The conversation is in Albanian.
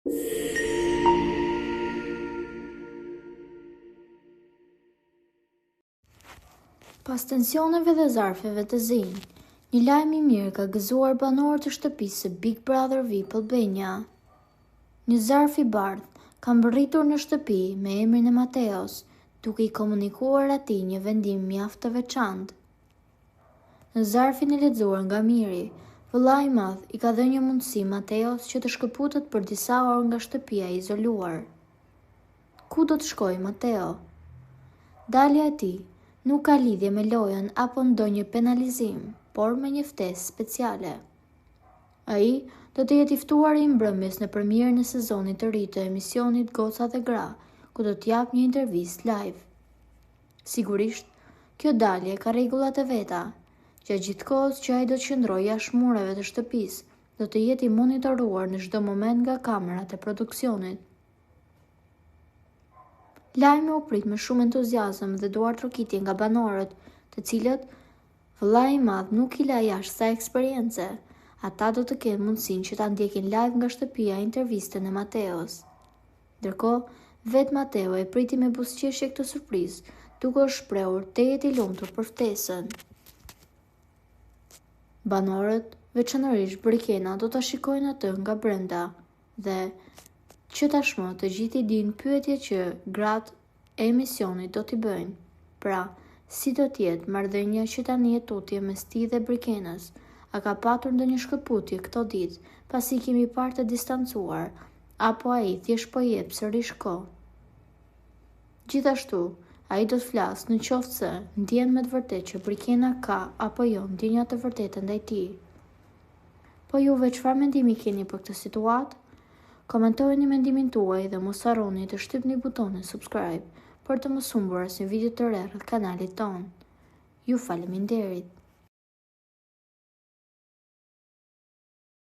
Pas tensioneve dhe zarfeve të zinj, një lajm i mirë ka gëzuar banorët e shtëpisë së Big Brother VIP Albania. Një zarf i bardhë ka mbërritur në shtëpi me emrin e Mateos, duke i komunikuar atij një vendim mjaft të veçantë. Në zarfin e lexuar nga Miri, vëllai i madh i ka dhënë një mundësi Mateos që të shkëputet për disa orë nga shtëpia e izoluar. Ku do të shkojë Mateo? Dalja e tij nuk ka lidhje me lojën apo ndonjë penalizim, por me një ftesë speciale. Ai do të jetë i ftuari i mbrëmjes në premierën e sezonit të ri të emisionit Goca dhe Gra, ku do të japë një intervistë live. Sigurisht, kjo dalje ka rregullat e veta. Gjatë gjithë kohës që ai do të qëndrojë jashtë mureve të shtëpisë, do të jetë i monitoruar në çdo moment nga kamerat e produksionit. Lajmi u prit me shumë entuziazëm dhe duartrokitje nga banorët, të cilët Vëllai i Madh nuk i la jashtë kësaj eksperience. Ata do të kenë mundësinë që ta ndjekin live nga shtëpia intervistën e Mateos. Ndërkohë, vetë Mateo e priti me buzëqeshje këtë surprizë, duke u shprehur tejet i lumtur për ftesën. Banorët, veçanërisht Brikena, do ta shikojnë atë nga brenda dhe që tashmë të gjithë i dinë pyetjet që gratë e emisionit do t'i bëjnë. Pra, si do të jetë marrëdhënia që tani e tutje mes tij dhe Brikenës? A ka patur ndonjë shkëputje këto ditë, pasi i kemi parë të distancuar, apo ai thjesht po i jep sërish kohë? Gjithashtu, ai do të flasë në qoftë se ndjen me të vërtetë që Brikena ka apo jo ndjenja të vërteta ndaj tij. Po juve çfarë mendimi keni për këtë situatë? Komentojeni mendimin tuaj dhe mos harroni të shtypni butonin subscribe për të mos humbur asnjë video të re rreth kanalit tonë. Ju faleminderit!